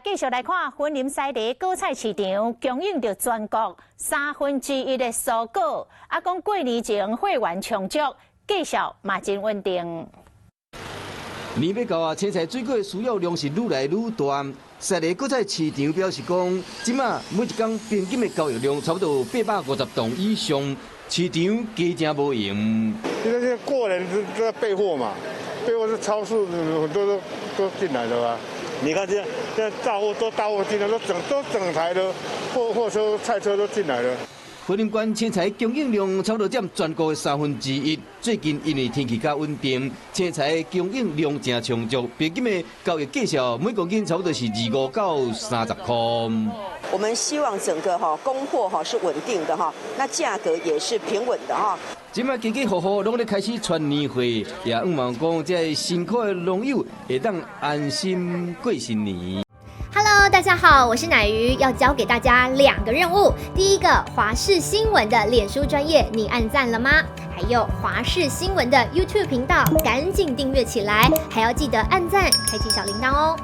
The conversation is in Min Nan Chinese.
繼續來看雲林西螺果菜市場供應著全國三分之一的蔬果，啊，講過年前貨源充足，價數嘛真穩定。年欲到啊，青菜水果的需要量是愈來愈大。西螺果菜市場表示講，這馬每一工平均的交易量差不多850檔以上，市場加誠無閒。因為過年都在備貨嘛，備貨是超市很多都進來了嘛。你看這大貨都大貨進來，都整台的貨車、菜車都進來了。雲林縣青菜供應量差不多佔全國的三分之一。最近因為天氣較穩定，青菜供應量誠充足，平均的交易價數每公斤差不多是25到30塊。我們希望整個哈供貨哈是穩定的哈，那價格也是平穩的哈。這擺家家戶戶攏咧開始傳年貨，也向望講這辛苦的農友會當安心過新年。 Hello，大家好，我是奶魚，要交給大家兩個任務。第一個，華視新聞的臉書專頁，你按讚了嗎？還有華視新聞的 YouTube 頻道，趕緊訂閱起來，還要記得按讚，開啟小鈴鐺哦。